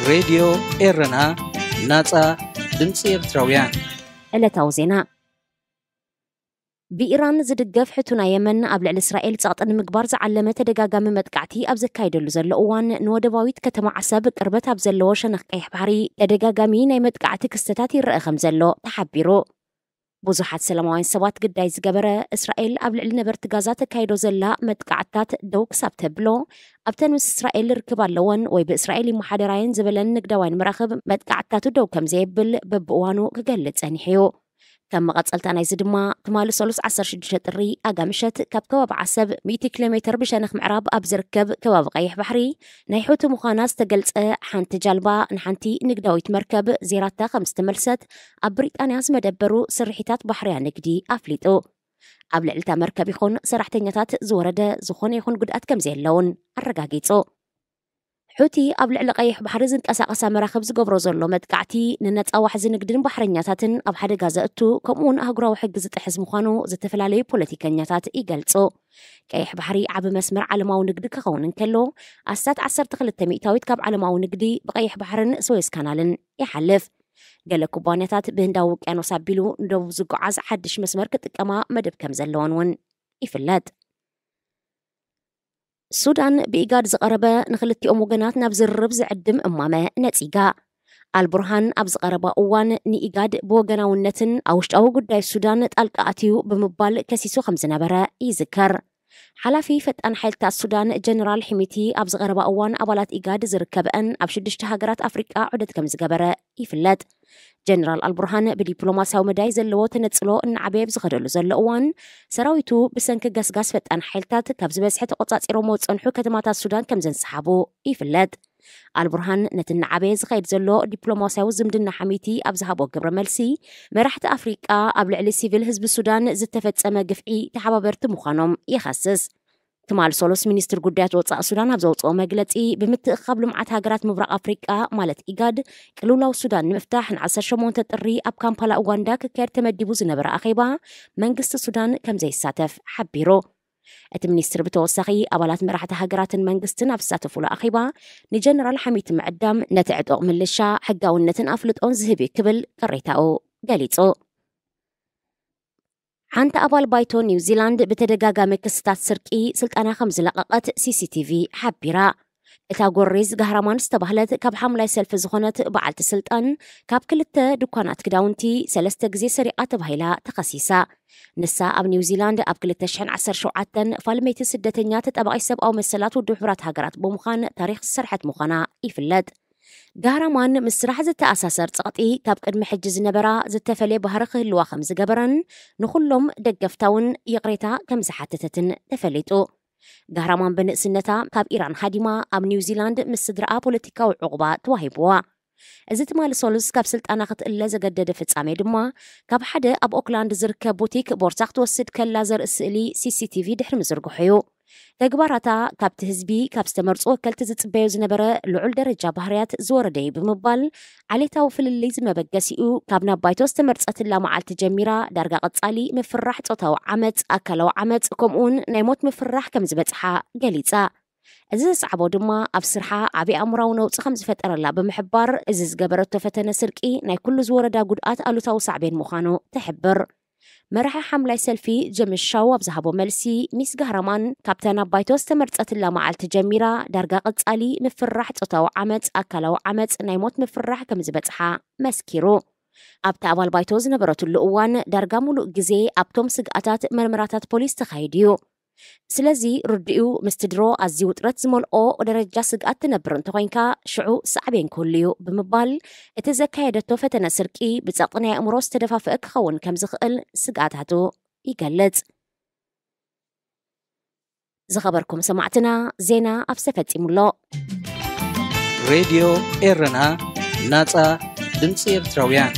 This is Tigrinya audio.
ሬድዮ ኤረና፣ ናጻ ድምጺ ኤርትራውያን። ዕለታዊ ዜና። ብኢራን ዝድገፍ ሕቱና የመን ኣብ ልዕሊ እስራኤል ጸቕጢ ንምግባር ዝዓለመ ተደጋጋሚ መጥቃዕቲ ኣብ ዘካየደሉ ዘሎ እዋን፣ ንወደባዊት ከተማ ዓሰብ ቅርበት ኣብ ዘለዎ ሸነኽ ቀይሕ ባሕሪ ተደጋጋሚ ናይ መጥቃዕቲ ክስተታት ይረአ ከም ዘሎ ተሓቢሩ። ብዙሓት ሰላማውያን ሰባት ግዳይ ዝገበረ፣ እስራኤል ኣብ ልዕሊ ነበርቲ ጋዛ ተካይዶ ዘላ መጥቃዕትታት ደው ክሳብ ተብሎ፣ ኣብተን ምስ እስራኤል ርክብ ኣለወን ወይ ብእስራኤል ይመሓደራየን ዝበለን ንግዳውያን መራኽብ መጥቃዕትታቱ ደው ከም ዘየብል በብእዋኑ ክገልጽ ጸኒሑ እዩ። ከም መቐጸልታ ናይዚ ድማ፣ ትማሊ ሰሉስ ዓሰርተ ሽዱሽተ ጥሪ ኣጋ ምሸት ካብ ከባቢ ዓሰብ ሚእቲ ኪሎ ሜትር ብሸነኽ ምዕራብ ኣብ ዝርከብ ከባቢ ቀይሕ ባሕሪ ናይ ሑቲ ምዃና ዝተገልጸ ሓንቲ ጃልባ ንሓንቲ ንግዳዊት መርከብ ዜራታ ከም ዝተመልሰት ኣብ ብሪጣንያ ዝመደበሩ ስርሒታት ባሕርያ ንግዲ ኣፍሊጡ። ኣብ ልዕሊ እታ መርከብ ይኹን ሰራሕተኛታት ዝወረደ ዝኾነ ይኹን ጉድኣት ከም ዘየለውን ኣረጋጊጹ። ሑቲ ኣብ ልዕሊ ቀይሕ ባሕሪ ዝንቀሳቐሳ መራኽብ ዝገብሮ ዘሎ መጥቃዕቲ ንነጻ ዋሕዚ ንግድን ባሕረኛታትን ኣብ ሓደጋ ዘእቱ፣ ከምኡውን ኣህጉራዊ ሕጊ ዝጥሕስ ምዃኑ ዝተፈላለዩ ፖለቲከኛታት ይገልጹ። ቀይሕ ባሕሪ ዓቢ መስመር ዓለማዊ ንግዲ ክኸውን እንከሎ፣ ኣስታት ዓሰርተ ክልተ ሚእታዊት ካብ ዓለማዊ ንግዲ ብቀይሕ ባሕርን ስዌዝ ካናልን ይሓልፍ። ገለ ኩባንያታት ብህንዳዊ ውቅያኖስ ኣቢሉ ንደቡብ ዝጓዓዝ ሓድሽ መስመር ክጥቀማ መደብ ከም ዘለወን እውን ይፍለጥ። ሱዳን ብኢጋድ ዝቐረበ ንክልቲኦም ወገናት ናብ ዝርርብ ዝዕድም እማመ ነጺጋ። ኣልቡርሃን ኣብ ዝቐረባ እዋን ንኢጋድ ብወገናውነትን ኣብ ውሽጣዊ ጉዳይ ሱዳን ጣልቃ ኣትዩ ብምባል ከሲሱ ከም ዝነበረ ይዝከር። ሓላፊ ፈጣን ሓይልታት ሱዳን ጀነራል ሕሚቲ ኣብ ዝቐረባ እዋን ኣባላት ኢጋድ ዝርከበአን ኣብ ሽዱሽተ ሃገራት ኣፍሪቃ ዑደት ከም ዝገበረ ይፍለጥ። ጀነራል ኣልቡርሃን ብዲፕሎማስያዊ መዳይ ዘለዎ ተነጽሎ እናዓበየ ኣብ ዝኸደሉ ዘሎ እዋን፣ ሰራዊቱ ብሰንኪ ገስጋስ ፈጣን ሓይልታት ካብ ዝበዝሐ ተቆጻጺሮሞ ዝጸንሑ ከተማታት ሱዳን ከም ዘንሰሓቡ ይፍለጥ። ኣልቡርሃን ነቲ እናዓበየ ዝኸይድ ዘሎ ዲፕሎማስያዊ ዝምድና ሓሚቲ ኣብ ዝሃቦ ግብረ መልሲ፣ መራሕቲ ኣፍሪቃ ኣብ ልዕሊ ሲቪል ህዝቢ ሱዳን ዝተፈጸመ ግፍዒ ተሓባበርቲ ምዃኖም ይኸስስ። ትማል ሶሎስ ሚኒስትር ጉዳያት ወጻኢ ሱዳን ኣብ ዘውጽኦ መግለጺ፣ ብምትእኻብ ልምዓት ሃገራት ምብራቕ ኣፍሪቃ ማለት ኢጋድ ቅልውላው ሱዳን ንምፍታሕ ን ዓሰርተ ሸሞንተ ጥሪ ኣብ ካምፓላ ኡጋንዳ ክካየድ ተመዲቡ ዝነበረ ኣኼባ መንግስቲ ሱዳን ከም ዘይሳተፍ ሓቢሩ። እቲ ሚኒስትር ብተወሳኺ ኣባላት መራሕቲ ሃገራትን መንግስትን ኣብ ዝሳተፉሉ ኣኼባ ንጀነራል ሓሚቲ ምዕዳም ነቲ ዕጡቕ ምልሻ ሕጋውነትን ኣፍልጦን ዝህብ እዩ ክብል ቅሬታኡ ገሊጹ። ሓንቲ ኣባል ባይቶ ኒውዚላንድ ብተደጋጋሚ ክስታት ስርቂ ስልጣና ከም ዝለቐቐት ሲሲቲቪ ሓቢራ። እታ ጎሪዝ ጋህራማን ዝተባህለት ካብ ሓምላይ ሰልፊ ዝኾነት በዓልቲ ስልጣን ካብ ክልተ ድኳናት ክዳውንቲ ሰለስተ ግዜ ሰሪቓ ተባሂላ ተኸሲሳ። ንሳ ኣብ ኒውዚላንድ ኣብ ክልተ ሽሕን ዓሰርተ ሸውዓተን ፋልመይቲ ስደተኛ ተጣባቒ ሰብኣዊ መሰላት ውድብ ሕቡራት ሃገራት ብምዃን ታሪኽ ዝሰርሐት ምዃና ይፍለጥ። ጋህራማን ምስ ስራሕ ዝተኣሳሰር ጸቕጢ ካብ ቅድሚ ሕጂ ዝነበራ ዝተፈልየ ባህሪ ክህልዋ ከም ዝገበረን ንኹሎም ደገፍታ እውን ይቕሬታ ከም ዝሓተተትን ተፈሊጡ። ጋህራማን ብንእስነታ ካብ ኢራን ሃዲማ ኣብ ኒውዚላንድ ምስ ስድራኣ ፖለቲካዊ ዕቑባ ተዋሂብዋ። እዚ ትማሊ ሶሉስ ካብ ስልጣና ክትእለ ዘገደደ ፍጻሜ ድማ ካብ ሓደ ኣብ ኦክላንድ ዝርከብ ቡቲክ ቦርሳ ክትወስድ ከላ ዘርኢ ስእሊ ሲሲቲቪ ድሕሪ ምዝርግሑ እዩ። ተግባራታ ካብቲ ህዝቢ ካብ ዝተመርጹ ወከልቲ ዝጽበዮ ዝነበረ ልዑል ደረጃ ባህርያት ዝወረደ እዩ ብምባል፣ ዓሌታዊ ፍልልይ ዝመበገሲኡ ካብ ናብ ባይቶ ዝተመርጸትላ መዓልቲ ጀሚራ ዳርጋ ቀጻሊ ምፍራሕ፣ ጾታዊ ዓመጽ፣ ኣካላዊ ዓመጽ፣ ከምኡውን ናይ ሞት ምፍራሕ ከም ዝበጽሓ ገሊጻ። እዚ ዘስዓቦ ድማ ኣብ ስርሓ ዓቢ ኣእምራዊ ነውጺ ከም ዝፈጠረላ ብምሕባር፣ እዚ ዝገበረቶ ፈተነ ስርቂ ናይ ኩሉ ዝወረዳ ጉድኣት ኣሉታዊ ሳዕቤን ምዃኑ ትሕብር። መራሒ ሓምላይ ሰልፊ ጀምስ ሻው ኣብ ዝሃቦ መልሲ፣ ሚስ ጋህራማን ካብታ ናብ ባይቶ ዝተመርጸትላ መዓልቲ ጀሚራ ዳርጋ ቀጻሊ ምፍራሕ፣ ጾታዊ ዓመጽ፣ ኣካላዊ ዓመጽ፣ ናይ ሞት ምፍራሕ ከም ዝበጽሓ መስኪሩ። ኣብቲ ኣባል ባይቶ ዝነበረትሉ እዋን ዳርጋ ሙሉእ ግዜ ኣብቶም ስግኣታት መርመራታት ፖሊስ ተኻይዱ እዩ። ስለዚ ርዱእ'ዩ፣ ምስቲ ድሮ ኣዝዩ ውጥረት ዝመልኦ ደረጃ ስግኣት ትነብር እንተኾይንካ፣ ሽዑ ሳዕቤን ክህሉ እዩ ብምባል፣ እቲ ዘካየደቶ ፈተነ ስርቂ ብጸቕጢ ናይ ኣእምሮ ዝተደፋፍአ ክኸውን ከም ዝኽእል ስግኣታቱ ይገልጽ። ዝኸበርኩም ሰማዕትና፣ ዜና ኣብሰ ፈጺሙ ኣሎ። ሬድዮ ኤረና፣ ናጻ ድምጺ ኤርትራውያን።